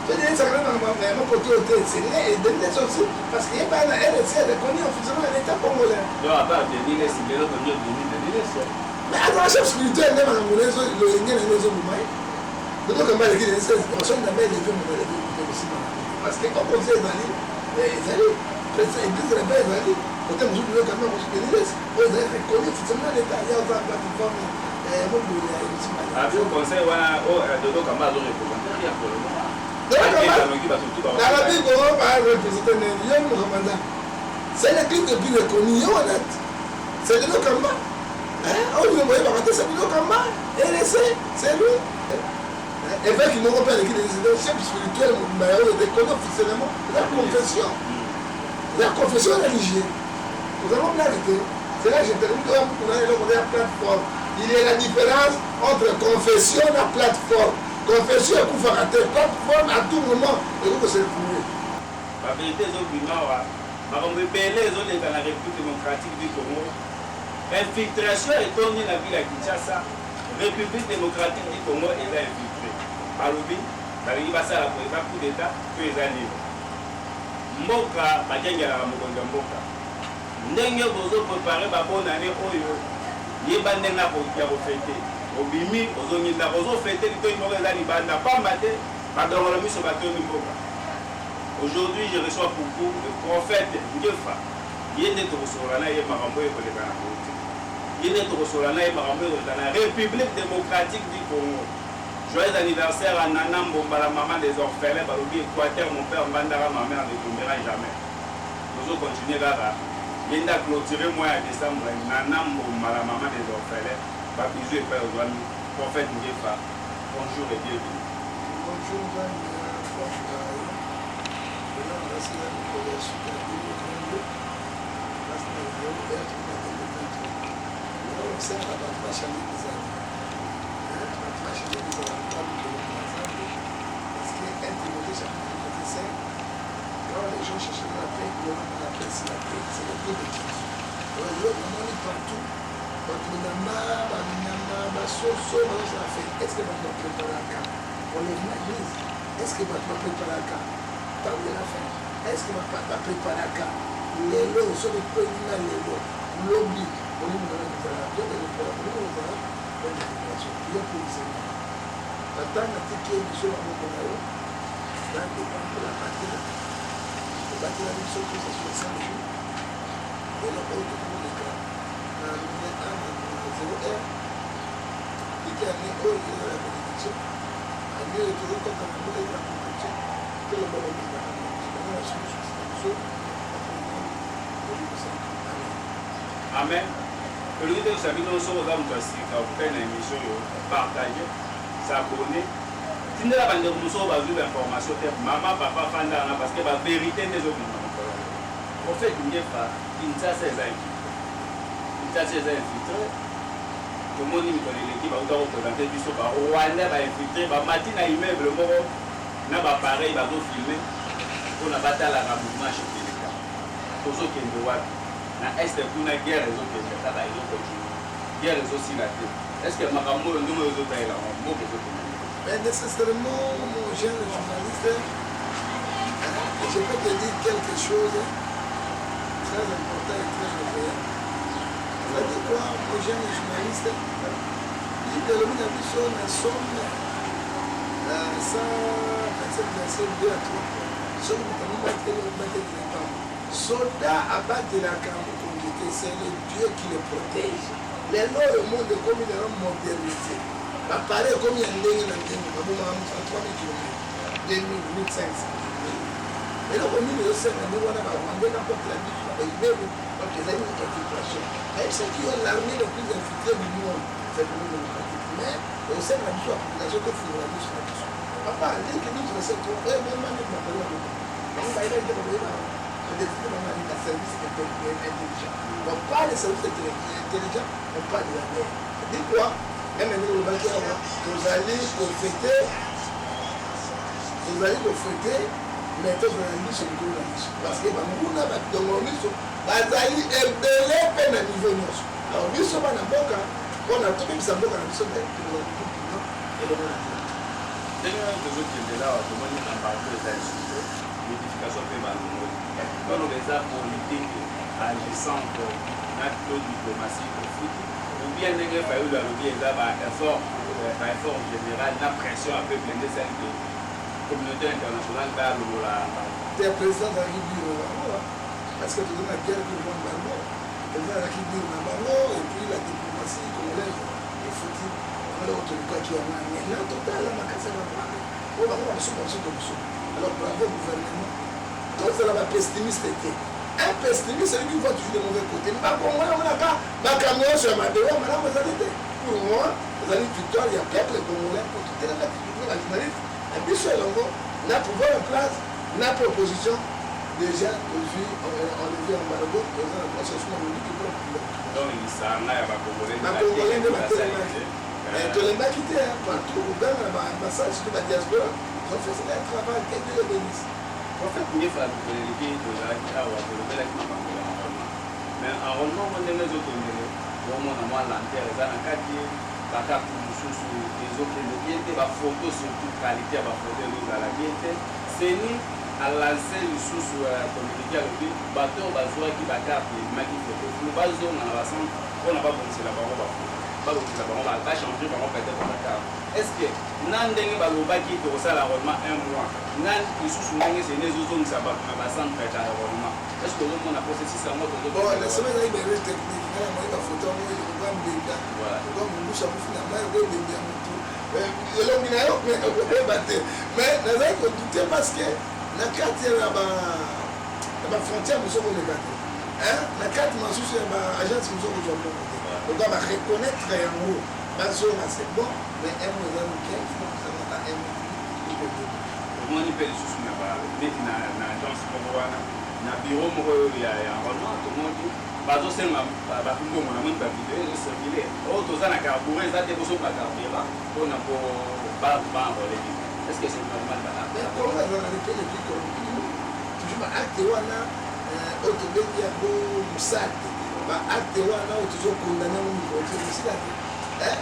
So Denis akana na yango kote oyo te, c'est Denis Lessie aussi, parce que ye bana RC reconnu officiellement na l'État congolais. Donc à part Denis Lessie, lelo tondi ondimi Denis Lessie. Mais azala chef spirituel nde makambo na lolenge na ye ezoboma ye. Dodo Kamba aleki Denis Lessie, soki Nzambe eleki moto aleki ekosima, parce que okonzi ezali ezali église na mpe ezali kote mosusu Dodo Kamba, mosusu Denis Lessie, oyo ezali reconnu officiellement na l'État. Ye aza plateforme mobulu ya ekosima. Abi conseil wana oyo Dodo Kamba azo représenter rien pour le moment. Nalobi kongo bareprésente nini? Yo mokamanda, c'est l'église le plus reconnu ye wana, c'est Dodo Kamba. Oyo bino boyebaka te, c'est Dodo Kamba, RC, c'est lui. Évêque moko mpe aleki, chef spirituel mobimba ya oyo reconnu officiellement, eza confession, eza confession religieuse. Ozango blague te. C'est là, je termine oyo mokuna eloko ya plateforme. Il y a la différence entre confession na plateforme. Confession ekufaka te, plateforme à tout moment ekoki kose retrouver. Bavérité ezobima awa, makambo ebele ezoleka na République démocratique du Congo. Infiltration etondi na ville ya Kinshasa. République démocratique du Congo eza infiltré. Balobi balingi basala eza coup d'État to eza libre. Mboka bakengelaka mokonzi ya mboka. Ndenge bozoprépare babonane oyo, yeba ndenge ya kofêter. Obimi, ozongi ndako, ozofêter, litoi moko eza libanda, pamba te badongolo miso batondi mboka. Aujourd'hui, je reçois pour vous le prophète Ngefa. Ye nde tokosolola na ye makambo oyo ekoleka na politique, ye nde tokosolola na ye makambo oyo ekoleka na République démocratique du Congo. Joyeux anniversaire à Nana Mbomba, la maman des orphelins. Balobi Équateur, mon père Mbandaka, ma mère ne tombera jamais. Tozocontinue kaka, ye nde aclôture mois ya décembre. Nana Mbomba, la maman des orphelins, babisous epai ozwami. Prophète Ngefa, bonjour et bienvenue. Bonjour, Nzambe ya force yo. Lelo nakasila mikolo ya suka ya 2032, kasi na 0 heure na 2023. Lelo kosengaka bato bachange bizali, bato bachange bizala mikolo na Nzambe, parce que 1 Timothée chapitre 5, quand les gens cherchent la paix, ils n'auront pas la paix sur la paix, c'est le prix de Jésus. Lelo namoni partout bato bilamba, banyama, basoso bazosala fête. Est ce que bato bapréparaka enlèvement église? Est ce que bato bapréparaka temps de la fin? Est ce que bapréparaka lelo? Soki ekwengi nga lelo, lobi molimo nanga kozala tokokola, molimo kozala préparation. Yo mpolisanga tata, natiki biso maboko na yo. Nzambe pambola, batela, obatela biso toza 60 jours. Lelo oyo tokomoleka na na 0 heure ike année oyo eza ya bénédiction, année oyo tozokota nango eza ya protection. Toloba babimaka na biso Molimo Santu, amen. Amen. Tolingi toyebisa bino, soki oza moto ya sika okutani na émission oyo, partage, s'abonner, tindela bandeko mosusu oyo bazwi bainformation te. Mama, papa, fanda wana, parce que bavérité nde ezobima mokolo ya lelo. Prophète Ngefa, Kinshasa eza infiltré, Kinshasa eza infiltré. Tomoni mikolo eleki bauta koprésente biso barwandais bainfiltré, bamati na immeuble moko na baappareil, bazofilme mpona batalaka mouvement chef de l'État. Tozokende wapi? Na Est kuna guerre ezokende kaka, ezocontinue, guerre ezosila te. Est ce que makambo oyo, ndenge oyo ezotalela, mboka ezokende? Mais nécessairement, mon jeune journaliste, je peux te dire quelque chose très important et très réel. C'est-à-dire quoi, mon jeune journaliste? Bible elobi na biso na Psaume 127 verset 2 à 3, soki moto amibateli, obateli na ntango. Soldat abatelaka mokonzi te, c'est le Dieu qui le protège. Lelo oyo monde ekomi lelo modernisé, baappareil ekomi ya ndenge na ndenge, babomaka moto na 3000 km, 2000, 1500. Eloko nini ezosenga ndenge wana barwandais bakotela biso na baimmeuble? Donc ezali infiltration. Nayebisaki yo, l'armée le plus infiltré du monde, c'est le Congo démocratique. Mais osenga biso ya population tofungola miso na biso. Papa, leke 12 verset 3, oyo memani makolo ya moko bango bayebaki te, bakoyeba badefini bango na service intelligent. On parle de service intelligent, on parle de la guerre. Dit quoi? Même ndenge olobaki awa, tozali kofêter, tozali kofêter, mais tozala miso likolo na miso, parce que banguna badongolo miso bazali ebele mpe na niveau nyonso. Alors biso bana mboka, mpona tobebisa mboka na biso te, tokozala toujours prudent elongo na nzela. Ndenge wana tozokendela awa, tomoni embargo. eza lisusu te, notification mpe balongoli. Toloba eza politique agissante na to diplomatie ofuti, ou bien ndenge Fayulu alobi, eza ba effort général na pression ya peuple nde esali ke communauté internationale balongola embargo? Te, président azalaki biro na bango, parce que toza na guerre pour embargo. Président azalaki biro na bango et puis la diplomatie congolaise efuti bango. Eloko tolukaki yango na totala makasi ya babrave oyo bango bakosuka, biso tokosuka. Alors bravo gouvernement. Tozala bapessimiste te. Un pessimiste, celui qui voit toujours le mauvais côté. Bakongolais omonaka makambo nyonso ya mabe, oyo malamu ezali te. Pour moi, ezali victoire ya peuple congolais po totelemaki na bajournaliste na biso elongo na pouvoir en place na proposition. Déjà tozwi enlevé embargo, toza na consensus na moliki mpona. Donc lisanga ya bakongolais. Bakongolais nde batelemaki, tolembaki te. Partout koganga na baambassade, surtout badiaspora, ils ont fait un travail, que Dieu les bénisse. Prophète Ngefa, toleleki, tozalaki awa, tolobelaki makambo ya enrôlement, mais enrôlement ngo ndenge ezokendele, omona mwa lenteur eza na kati. Bacarte mosusu ezokende bien te, bafoto surtout, qualité ya bafoto ezozala bien te. CENI alance lisusu communiqué, alobi bato oyo bazwaki bacarte ebimaki photo flou bazonga na bacentre mpona babongisela bango bafoto, babongisela bango, bachange bango peut-être bacarte. Est ce que na ndenge balobaki tokosala enrôlement un mois, na lisusu ndenge CENI ezozongisa bato na bacentre ya enrôlement, est ce que ozomona processus yango? Bon, na semaine ezali baerreur technique. Nga na moi bafoto yango elokwa mbenda, lokwa mongusu akufi na mai, oko ebembe ya motu, elongi na yo oyeba te. Mais nazali kodouter parce que na kati ya bafrontière mosusu okoleka te, na kati mosusu ya baagence mosusu okozwa mbongo te. Lokola bareconnaître yango, bazonga, c'est bon. Mais un mois eza moke, faut un mois. Omoni mpe lisusu na neti na agence moko wana, na bureau moko oyo ya enrôlement, tomoni bazosenga mbongo. Namoni bavideo ezocircule oyo: toza na carburant eza te, bosomba carburant mpona po baenrôler bino. Est ce que c'est normal? Congo azalaka le pays le plus corrompu. Toujours baacte wana oyo tobengi yango mosate, baacte wana oyo tozokondana yango mikolo te, mosila te.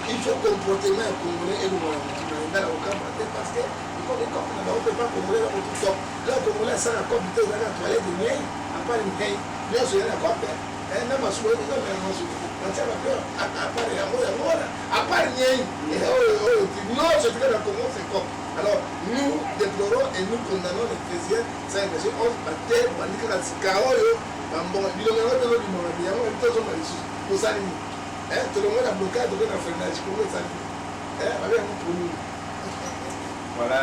Il faut comportement ya congolais elongola motu na nga na kokamba te, parce que ikomi cope na bango mpe pa congolais bakotu cop la. Congolais asala cope te, ezalaka toilette nyei, apart nyei nyonso ya na cope na masuku oyebi masuku batia bapleur. Apart yango, yango wana, apart nyei oyo nyonso tika na Congo, c'est cop. Alors nous déplorons et nous condamnons les Éphésiens 5 verset 11. Bate bandi kaka sika oyo bambongo bilongo yango tozobimaka yango tozonga lisusu. Tosali nini? Tolongo na blocage, tokoki na freinage. Congo esali babe yango pour nini? Voilà,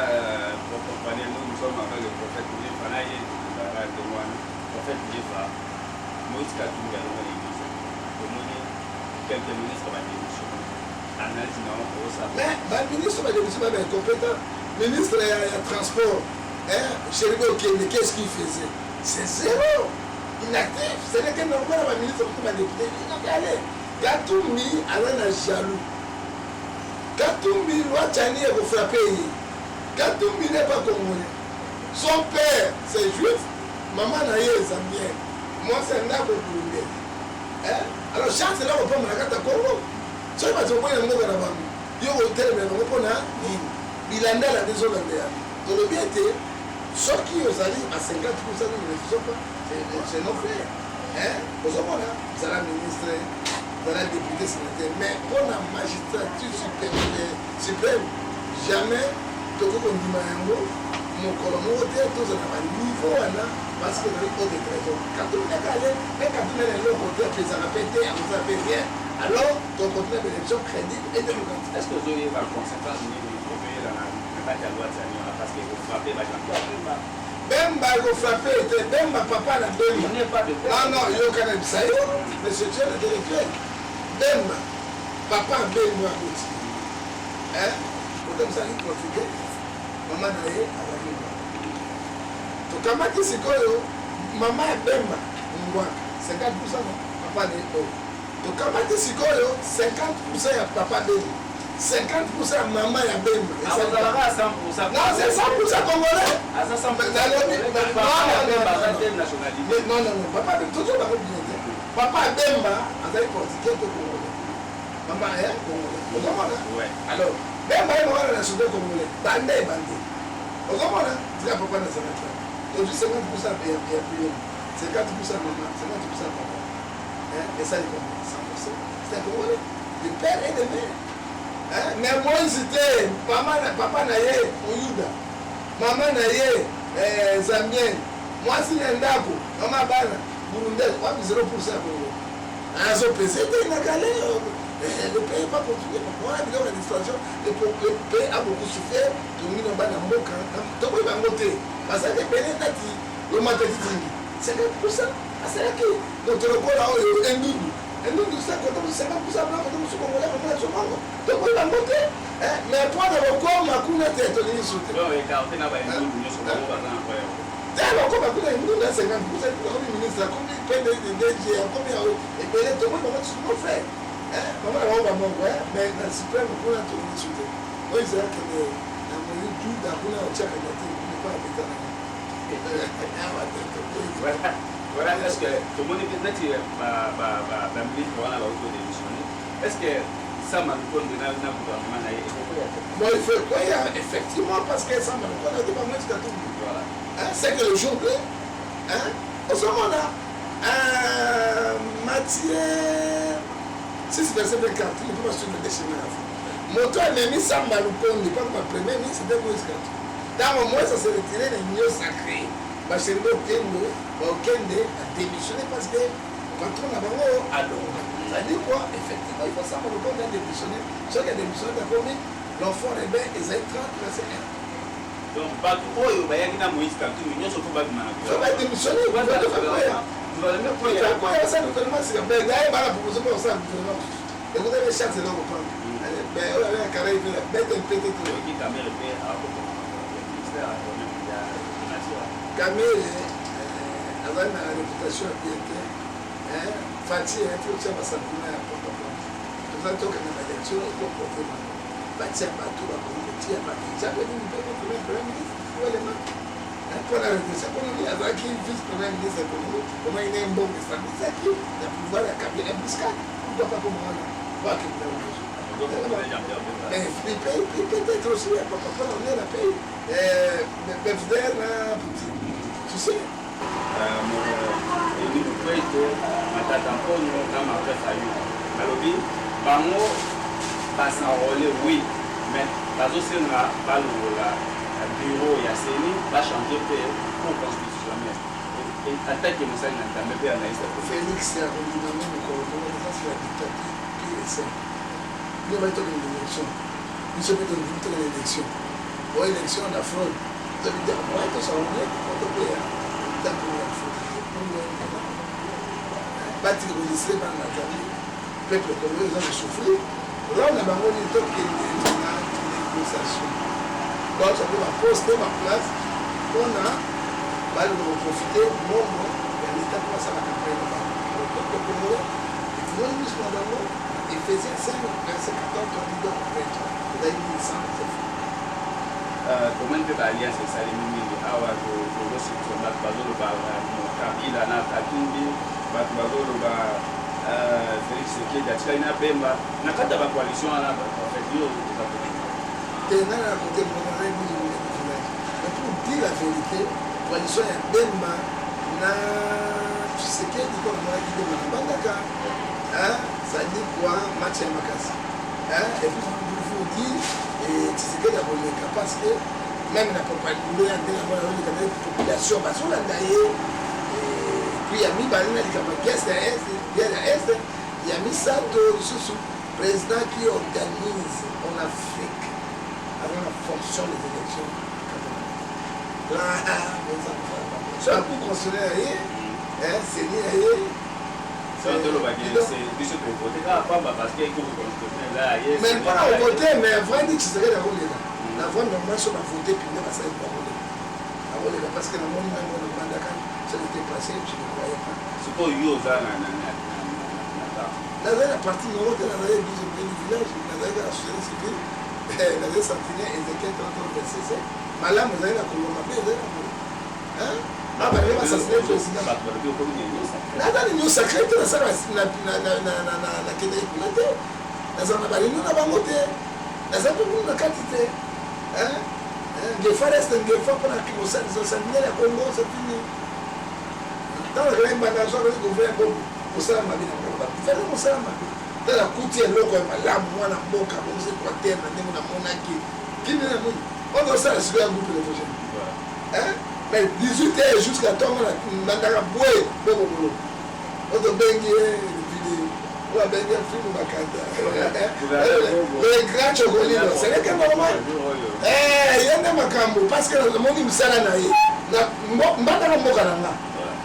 pour comprendre, nous, nous sommes avec le prophète Ngefa. Na ye tozalaka ndenge wana. Prophète Ngefa, Moïse Katumbi alonga na église, tomoni quelques ministres badémission. Analyse na yango osala? Mais baministre badémission, babe incompétent. Ministre ya transport, Chérubin Okende, qu'est-ce qu'il faisait? C'est zéro, inactif. Ce n'est que normal. Baministre mosusu, badéputé aller. Katumbi aza na jaloux. Katumbi, loi Tshiani ekofrappe ye. Katumbi n'est pas congolais. Son père, c'est juif, maman na ye zambien, mwasi ya ndako burundais. Alors chance ela kopamba na kati ya Congo. Soki bato boboyi na mboka na bango, yo kotelemela bango mpona nini? Bilandala nde ezolanda yango. Tolobi ete soki ozali à 50, nous ne refusons pas, c'est nos frères. Ozomona, zala ministre, zala député, sénateur, mais mpona magistrature suprême, jamais tokoki kondima yango mokolo moko te. Tozala na baniveau wana parce que ezali haute trahison. Katumbi kaka ale mpe Katumbi na eloko te, apesaka mpe te, akozala mpe rien. Alors tocontinue baélection crédible et démocratique. Est ce que ozoyeba conséquence nini ozoyela na kati ya loi Tshiani wana? Parce que ekofrappe bajean-pierre Bemba. Bemba ekofrappe te. Bemba, papa na Bemba. Il n'est pas de Non, non, yoka na bisa yo, monsieur, tu es intellectuel. Bemba, papa Bemba akoti otomosalaki portugais, mama na ye azalaki ngwaka. Tokamati sikoyo mama ya Bemba ngwaka 50, papa na ye oyo. Tokamati sikoyo 50 ya papa Bemba, 50 ya mama ya Bemba. Azalaka à 100. Non, c'est 100 congolais. Aza 100. Nalobi. Papa aza te nationalité. Non, non, non, papa toujours bango bien te. Papa Bemba azali portugais to congolais? Mama ya congolais, ozomona. Alors Bemba ye moko na nationalité congolais banda ebande. Ozomona tika papa nazalaki wana, tozwi 50% ya ya 50% ya mama, 50% ya papa, esali combien? 100%. C'est un Congolais de père et de mère. Mais Moïse te, mama na papa na ye Moyuda, mama na ye Zambienne, mwasi na ndako, mama bana Burundais, wapi 0% ya Congo? Azopese te na kale. Le pays pas continuer wana biloko ya distraction. Le pays a beaucoup souffert. Tolingi na bana mboka, tokoyi bango te, bazalaki ebele nati lomata titingi 50% asalaki moto lokola oyo Endundu. Endundu sa kota mosu 50% blanc, kota mosu Congolais, mama na biso bango, tokoyi bango te. Mais mpona kokoma kuna te, tolingi su te. Te, bakoma kuna, Endundu ya 50%, akomi ministre, akomi PDG, akomi ebele. Tokoyi bango, mon frère, bango na bango bamoko. Mais na suprême kuna tolingi su te. Oyo ezalakende na moyi juda kuna otiaka na te, kuna mpo abetana. Voilà, est ce que tomoni mpe neti baministre wana bauti kodémissionner, est ce que Sama Lukonde na gouvernement na ye ekokoya te? Bon, il faut ekoya effectivement, parce que Sama Lukonde ati bango esika Katumbi. Voilà. C'est que le jour de ozomona Matthieu 6 verset 24, il peut pas suivre des chemins la foi. Moto amemi Samba Lukonde papa premier ministre, c'était Moïse Katumbi. Ntango Moïse ase retiré na Union sacrée, bachérubin Okende baokende badémissionné parce que patron na bango alonga. C'est-à-dire quoi? Effectivement, il faut Samba Lukonde adémissionné. Soki adémissionné, takomi l'enfant rebelle, Esaïe 30 verset 1. Donc bato oyo bayaki na Moïse Katumbi nyonso fo babima na so badémissionné. Gouvernement. Koya basala gouvernement sika, mais naye bana proposition mpo kosala gouvernement mosusu, ekotaki chance eloko pamba oyo abengaka kara bete mpete te. Oyoki Kamerhe mpe akokoma ministère ya nature. Kamerhe azali na réputation ya bien te. Fatshi ti otia basentiment ya pamba pamba. Tozali tokende baélection, ekoporte bango batia bato bakoki kotia bato tia mpe nini mpe premier ministre welema mpona redresse économie. Azalaki vice premier ministre économie, omaki ndenge mbongo esambisaki na pouvoir ya Kabila embuscade. Pourquoi pas koma wana po akende na liboso? Mais pays peut-être aussi papa mpona onela pays Befder na Poutine, tu sais. Denis Mukwege, Matata Mponyo na Martin Fayulu balobi bango bas'enrôler, oui, mais bazosenga balongola bureau ya CENI, bachange mpe cour constitutionnelle. Atake mosali na Nzambe mpe analyste. Félix akolinga ngo mokolo moko, eza sur la dictature pure et simple. Bino bai tokende élection, biso mpe tondimi tokende élection. O élection na fraude, tobi tos'enrôler po tokoya ntango ya fraude. Batika kodistre bana na Nzambe. Peuple congolais eza kosouffrir. Role na bango nini? Tokende na négociation, bazwa mpe baposte, baplace, mpona balinga koprofite mbongo ya leta mpo basala campagne na bango. Peuple congolais efungoli miso na bango. Éphésiens 5 verset 14, 32, 23, ezali 1100. Tomoni mpe baalliance esalemi mingi awa. Tozosukisa, bato bazoloba Kabila na Katumbi, bato bazoloba Félix Tshisekedi atikali na Bemba na kati ya bacoalition wana. En fait, yo oza kote? Te, ngai na kote moko, nazali mingi monene village. Mais pour dire la vérité, coalition ya Bemba na Tshisekedi, mpo namonaki Bemba na Mbandaka, ça dit quoi? Match ya makasi. Et puis pour vous dire, Tshisekedi akoleka, parce que même na propagande ya ndenge yango nazoleka na population bazolanda ye. Puis ya mibale, na likambo ya pièce ya est, guerre ya Est. Ya misato lisusu, président qui organise en Afrique avant la fonction des élections là, so ya cour constitutionnelle ya ye, CENI ya ye. Tolobaki biso tovote kaka pamba parce que cour constitutionnelle eza ya ye. Mais mpona kovote, mais vrai ndi Tshisekedi akoleka na vrai. Normalement so bavote pinde basali, bakoleka, akoleka, parce que namoni ngango na Mbandaka, ce n'était passé, je ne croyais pas. Sikoyo yo oza na Nazali na parti moko te. Nazali église du village, nazali kaka société civile, nazali sentinelle. Ézéchiel 33 verset 5, malamu ezali na koloma mpe ezali na koloma babalingi basasine président. Bato balobi okomi na Union sacrée. Naza na Union sacrée te. Nasala, nakendeki kuna te, nazala na baréunion na bango te, naza mpe kuna na kati te. Ngefa reste Ngefa mpona kosalisa sentinelle ya Congo, c'est fini. Ntango nakendaki mbanda, so akoki koveya bongo mosala mabe na mboka, fele mosala mabe. Tala kuti eloko ya malamu, mwana mboka abongisi Équateur na ndenge namonaki kini na moni oyo tosala sikoyo ya groupe électrogène, mais 18 heures jusqu'à ntongo nandaka bwe bokobolo oyo tobengi ye video oyo abengi ye film Bakanda, le grand Chokolino. Ce n'est que normal, ye nde makambo, parce que namoni mosala na ye. Mbandaka mboka na nga,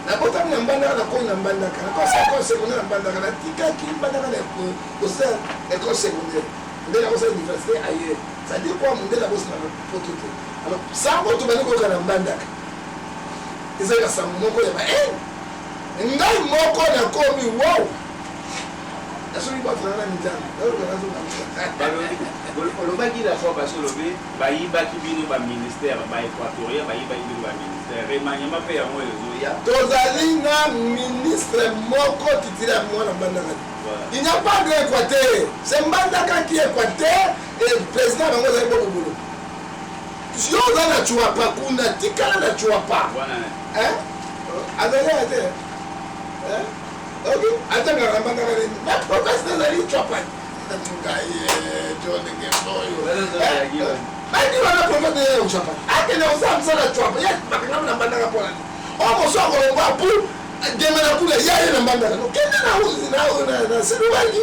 nabotami na Mbandaka, nakoli na Mbandaka, nakosala école secondaire na Mbandaka, natikaki Mbandaka na kosala école secondaire nde nakosala université ailleurs. C'est-à-dire quoi? Mondele abosanaka poto te. Alors sango tobandi koyoka na Mbandaka ezali basango moko ya bahaine. Ngai moko nakomi wow, nasoki bato na mitano. Olobaki la fois passée, olobi bayibaki bino baministère, baéquatorien bayibaki bino baministère. Remaniement mpe yango ezoya. Tozali na ministre moko titulaire, mwana Mbandaka. Il n'y a pas de Équateur, c'est Mbandaka qui Équateur et président bango ezali Bokobolo. Yo oza na Tshuapa kuna, tikala na Tshuapa. Azali aya te, ok, atangaka Mbandaka nini, mais province ezali Tshuapa. Ngai John Ngemboyo baki wana, province ya Tshuapa, akende kosala mosala Tshuapa. Ye bakangami na Mbandaka mpona nini? Oyo mosu akolongwa pu gemela kuna, ya ye na Mbandaka, kende na Sud-Ubangi.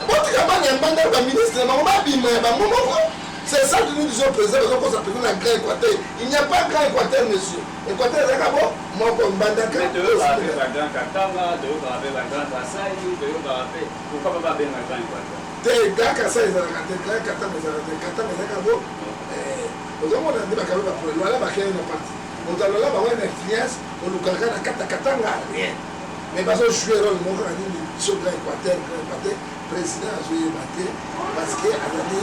Botika bana ya Mbandaka, baministre na bango babima ya bango moko. C'est ça que nous disons, président bazokosa président na Grand Équateur. Il n'y a pas Grand Équateur, monsieur. Équateur ezalaka bo moko, Mbandaka. Toyokaka mpe bagrand Katanga, toyokaka mpe bagrand Kasai, toyokaka mpe. Pourquoi pa babenga Grand Équateur? Te, Grand Kasai ezalaka te, Grand Katanga ezalaka te. Katanga ezalaka bo ozomona nde bakabe Lwala bakei na parti moto alola bango na influence olukaka na kati ya Katanga, rien. Mais bazojoue rôle moko na nini, biso Grand Équateur, Grand Équateur. Président azoyeba te parce que azali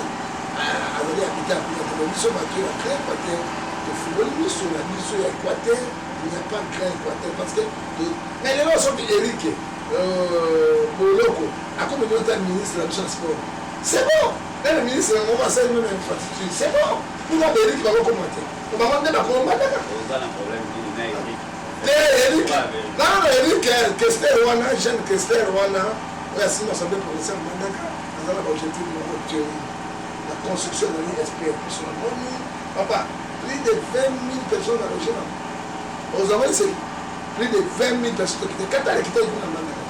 habitat kuna te. Biso bato ya Grand Équateur tofungoli miso na biso ya Équateur. Il n'y a pas Grand Équateur parce que, mais lelo soki Eric Boloko akomi ota ministre na biso ya sport, c'est bon. Même ministre moko asali même infrastructure, c'est bon. Pourquoi baErik bakokoma te? Bango nde bakolombandaka. Te, Eric nano, Eric Kester wana, jeune Kester wana oyo asimbi assemblée provinciale Mbandaka, aza na baobjectif moko théorie la construction ezali espère. Biso namoni papa, plus de 20 000 personnes na loge nango ozamoni, c'est plus de 20 000 personnes. Tokite kata lekita kuna Mbandaka.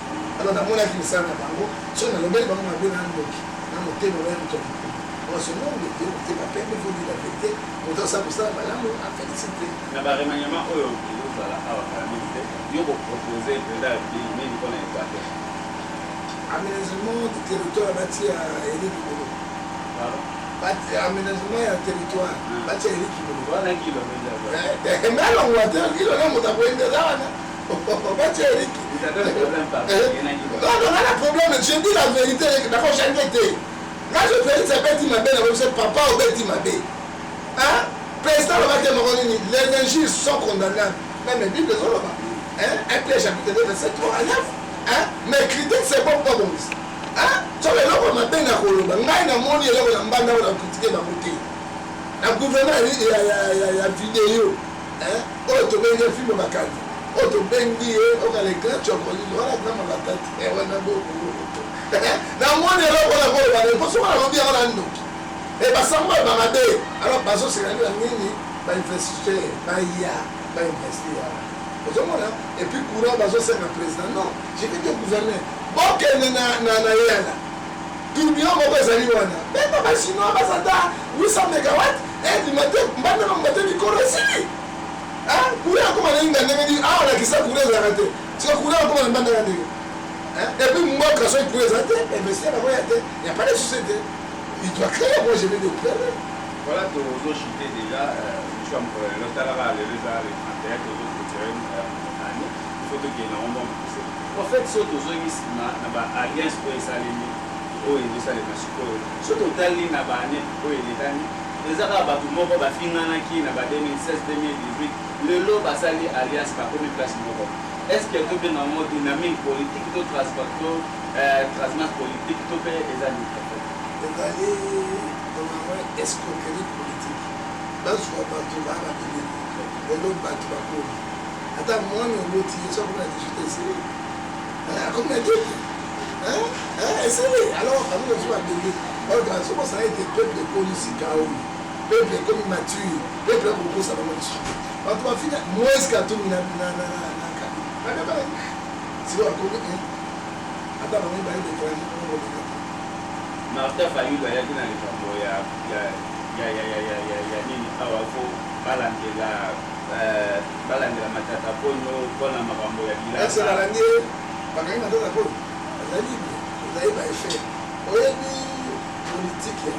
Alors namonaki misala na bango. Soki nalobeli bango mabe na ndoki na motema oya moto ya mokulu oyo te, motema pembe, faut dire la vérité. Moto asala mosala malamu, afélicité. Na baremaniement oyo ezozala awa kala mingi te, yo kopropose président ya République nini mpona Équateur? Aménagement du territoire, batia Eric Bolo. Aménagement ya territoire, batia Eric Bolo. Wana kilo. Mais alongwa te, kilo na moto akoyende eza wana, batia Eric. Non, non, nga na problème, je dis la vérité, nakochange te. Nga je Félix abeti mabe na biso, papa obeti mabe. Président alobaki moko nini? Les injures sont condamnables, même Bible ezoloba, 1 Pierre chapitre 2 verset 3 à 9. Mais critique, c'est bon mpo abongisa. Soki eloko mabe na koloba, ngai namoni eloko na mbanda oyo na critiquer bango te na gouvernement ya video oyo tobengi film Bakandi, oyo tobengi ye oka le grand Chokolilo wana, grand Mabatati wana boko. Namoni eloko na koloba po soki nalobi yango na ndoki e basango oyo bamabe. Alors bazosenga na nini? Bainvestisseur baya bainvestir awa, ozomona. Et puis courant bazosenga président. Non, je vais dire, gouverneur, bokende na Yala, tourbillon moko ezali wana, beta bachinois baza ta 800 mégawatt ebima te. Mbandaka mbate mikolo esili, courant akoma na inga ndenge nini? Awa nakisa courant ezalaka te, sika courant akoma na Mbandaka ndenge? Et puis mboka soki courant eza te, investisseur bakoya te, y a pas de société. Il doit créer. Moi, je vais de créer. Voilà, tozochute déjà biso ya mokolo lelo. Talaka, lelo eza le 31, tozoclôturer année, il faut tokende yango mwa mokuse. En fait, so tozongi nsima na baalliance oyo esalemi, oyo ezosalema sikoyo, so totali na baannée oyo elekani, eza kaka bato moko bafinganaki na ba 2016, 2018, lelo basali alliance, bakomi place moko. Est ce que tobenga yango dynamique politique to to transmat politique to mpe eza nini? Ezali normalement escroquerie politique. Bazwa bato baa babebeli. Lelo bato bakomi, ata mwana oboti ye so akomi na 18, esili, akomi na 10, esili. Alors bango nyonso babele oyo azobosana ete peuple ekoli sika oyo, peuple ekomi mature, peuple akokosa bango lisusu. Bato bafina Moise Katumbi na Kabila, sikoyo akomi ata bango mibale d'étranger moko koleka te. Martin Fayulu ayaki na likambo ya nini awa, fo balandela Matata Ponyo mpona makambo ya ese bilanga. Balandi ye, bakangi Matata Ponyo, azali libre. Ozali ba effet, oyebi politique,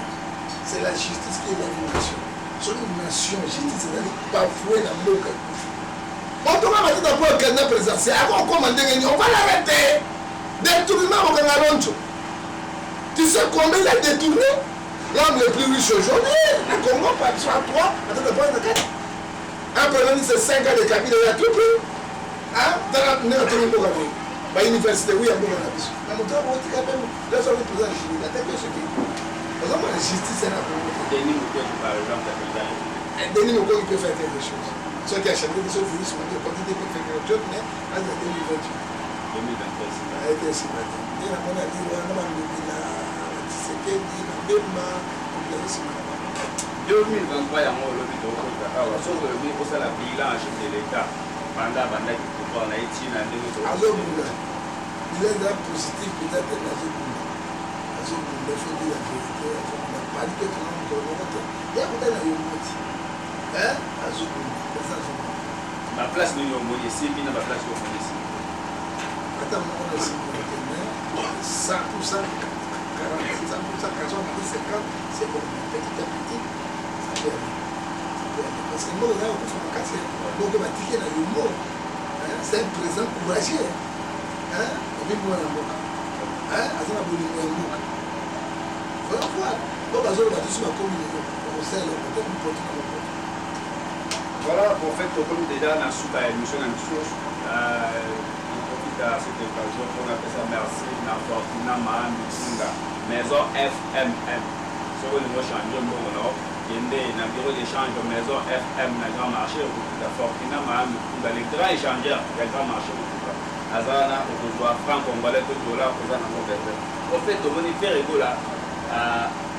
c'est la justice qui élève une nation. Soki nation, justice ezali bafoué na mboka, ekufi. Otonga Matata Ponyo candidat présidentiel, akokoma ndenge nini? On va l'arrêter. Détournement, kokanga loncho. Tu sais combien il a détourné, l'homme le plus riche aujourd'hui na Congo? Par soit 3, Matata Ponyo na kati. Un premier ministre, 5 ans de Kabila, il a tout pris. Tala ndenge atongi mboka boye, ba université wi ya mboka na biso na moto akotika mpe nyonso aki président République ateki soki ozomona justice ya na Congo te. Denis Mukwege par exemple, ya président République. Denis Mukwege peut faire quelque chose soki achange biso virus moki ekoti te, peut faire quelque chose, mais aza 2028. 2023. Ayete nsima te nde namoni ali wana bandoki na Tshisekedi na Bemba, population nsima na bango. 2023 yango olobi tokota awa. Soki olobi osala bilan ya chef de l'État banda abandaki pouvoir na ye ntina ndenge Azobunda, bilan eza positif mpenza te, mais azobunda, azobunda, faut dire la vérité, azobunda. Pali mpe tona mokolo moko te ya kotali na yo moti, azobunda mpenza, azobunda. Ba place nini omoni esimbi na ba place oyo omoni esimbi? Ata moko na esimbi te, mais 100%, 40, 100%, 80, 50, c'est bon. Petit à petit, ça peut aller, ça peut aller, parce que moko ezaka kokufa makasi, moko batiki na yo mo. C'est un président courageux obi mwana mboka, aza na bolingo ya mboka. Voyons voir. Po bazoloba biso bakomi lelo bakosala eloko te, mopoto na mopoto. Voilà, prophète, tokomi déjà na suka ya émission na biso. Je profite à cette occasion pour napesa merci na Fortuna Maambi Kinga, maison FMM. Soki olingi ochange mbongo na kende na bureau d'échange maison FM na Grand Marché, okokuta Fortuna Maambi Kinga, le grand échangeur ya Grand Marché. Okokuta aza wana, okozwa franc congolais to dollar, oza nango besoin. Prophète, tomoni Ferre Gola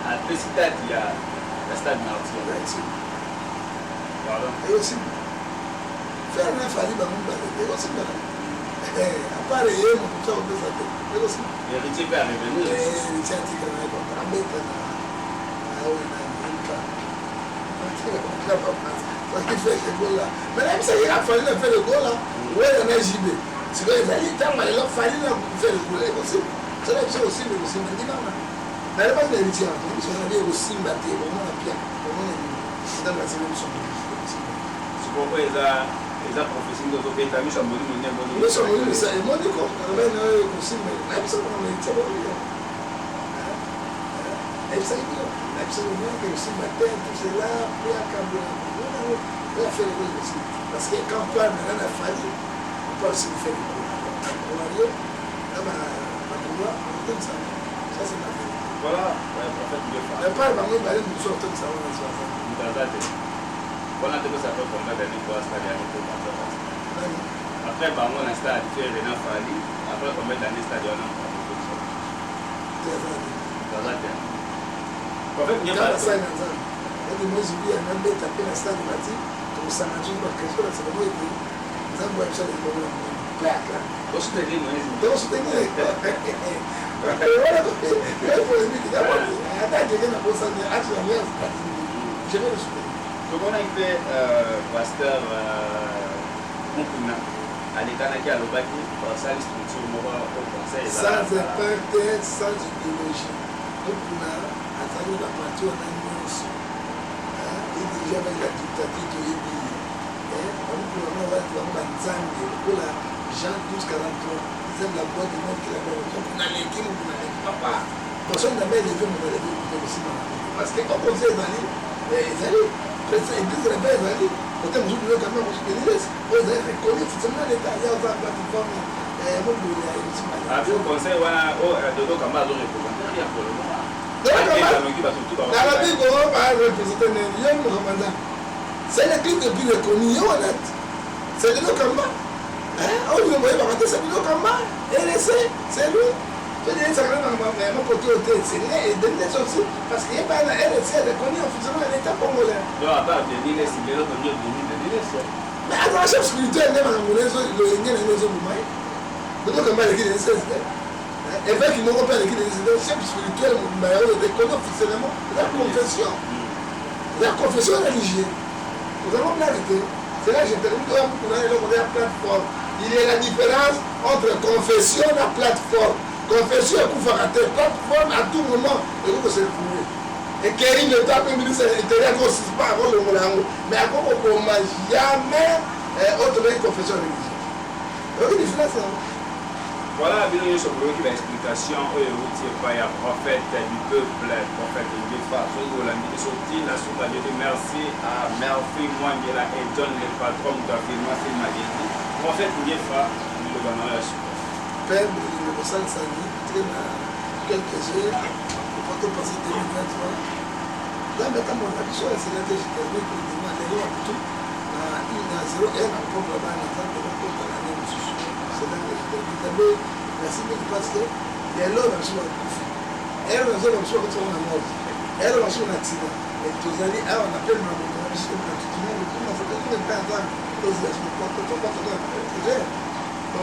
apesi date ya Stade Martyr. Pardon. Ekosimba. Ferre na Fally, bango mibale ekosimba. À part ye moto mosu akopesa te, ekosimba. Héritier mpe arevenir. Héritier atikala na ye, abeta na oyo na nka Ferre Gola, mais nayebisaki ka Fally na Ferre Gola, Wera na JB. Sikoyo ezali ntango lelo Fally na Ferre Gola ekosimba. Soki biso ekosimba, ekosimba. Ndimanga nayebaki na Héritier wana, biso nabi ekosimba te, omona pia, omona nini, ntango basimi biso ekosimba. Sikoyo oyo eza prophétie nde ozobeta miso ya molimo nde emoni. Miso molimo emoni ko nalobai na oyo ekosimba. Nayebisa kona na Héritier bokolia, nayebisaki bino, nayebisaki bino ekosimba te. Tout cela po akambola monango oyo affaire ekoyi kosimba, parce que quand on parle maintenant na Fally, on parle aussi de Ferre Gola. Wario na bagaulois bakotomisa, ça c'est ma vérité. Voilà, prophète Ngefa. Na parle bango mibale, mosusu akotomisa wana so aza. Moto aza te wana te pesa après combien d'années po stade ya ekoma? Nani? Après bango na stade, Ferre na Fally, après combien d'années stade wana moto akokomisa? Te, aza te. Moto aza te, prophète Kaka Ngefa. Basali na Nzambe ete Moïse Mbiye nabeta mpe na stade bati tokosanga nzoto bakristo na bango ete Nzambe oyo biso aleki bango na monene mpe akla. Osoutenir Moïse? Tokosoutenir wana polémique, ata akeke na bosani ati na alliance, je vais le soutenir. Tomonaki mpe pasteur Mukuna alekanaki, alobaki basali structure moko au conseil. Sans impact, sans idéologie. Mukuna azali na baparti wana nyonso, edirige avec la dictature. Toyebi ye, bamukuna wana bazalaki bango banzambe lokola Jean 12 43, ils aiment la voix du monde que la voix. Mukuna aleki, Mukuna aleki papa. Personne n'a élevé moto aleki Mukuna kosima, parce que au conseil ezali président église réveil, ezali côté mosusu yoka mpe mosusu église oyo ezali reconnu officiellement l'État ya aza plateforme ya mobulu ya emisima. Abi conseil wana oyo Dodo Kamba azoreprésente rien pour le moment. Nalobi ko bareprésente nini? Ye mokamanda. C'est l'église le plus reconnue ye wana c'est Lelo Kamba. Oyo bino boyebaka te, c'est Lelo Kamba RSC, c'est lui. Toyebisaka na makoki oyo te, c'est Denis Lessie aussi, parce que ye bana na RSC reconnu officiellement na l'État congolais. Donc à part Denis Lessie, lelo tondi Denis Denis Lessie. Mais azala chef spirituel nde makambo na loyenge na ye ezoboma ye. Lelo Kamba aleki Denis Lessie te, évêque moko mpe aleki Denis Lessie te. Chef spirituel mobimba ya oyo reconnu officiellement eza confession, eza confession religieuse. Ozango blague te. C'est là, je termine. Oyo mokuna eloko ya plateforme. Il y a la différence entre confession na plateforme. Confession ekufaka te, plateforme à tout moment ekoki kose retrouver. Ekeri leta mpe ministre intérieur akosuspend, akolongola yango, mais akoki kokoma jamais oyo tobengi confession religieuse. Oyoki différence yango? Voilà, bino nyonso boyoki baexplication oyo euti epai ya prophète du peuple, prophète Ngefa. Soki olandi biso ntina suka, je dis merci à Merfi Mwangela et John le patron, moto afilma film Agedi. Prophète Ngefa, liloba na yo ya suka. Mpe bolingo kosalisani tike na quelques heures po topase 2023. Nzambe atambola na biso. Esela te, je termine pour dema lelo ya butu na 0 heure na propre bana Nzambe bakota na année mosusu. C'est là que je termine. Nzambe, merci mingi, parce que lelo na biso bakufi ere na biso, biso bakoti na morte ere na biso na accident, mais tozali awa na pema na moto na biso na tutumu lokuma mpe Nzambe tozela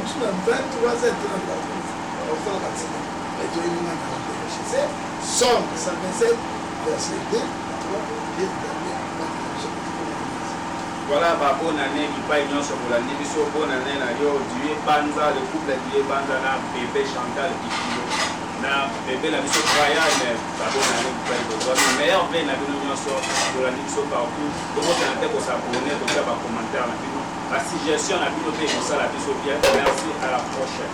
biso na 23 heures 30 osala baaccident, mais toyebi nani akoempêcher. Psaume 127 verset 2 3, Nzambe abatela biso. Voilà, babonne année bipai nyonso bolandi biso. Bonne année na yo Die Banza, le couple Die Banza na bébé Chantal Kikilo na bébé na biso Brian. Babonne année bipai bozwami. Meilleurs vœux na bino nyonso bolandi biso partout. Tobosana te kos'abonner, kotia bacommentaire na bino, basuggestion na bino mpe ekosala biso bien. Merci, à la prochaine.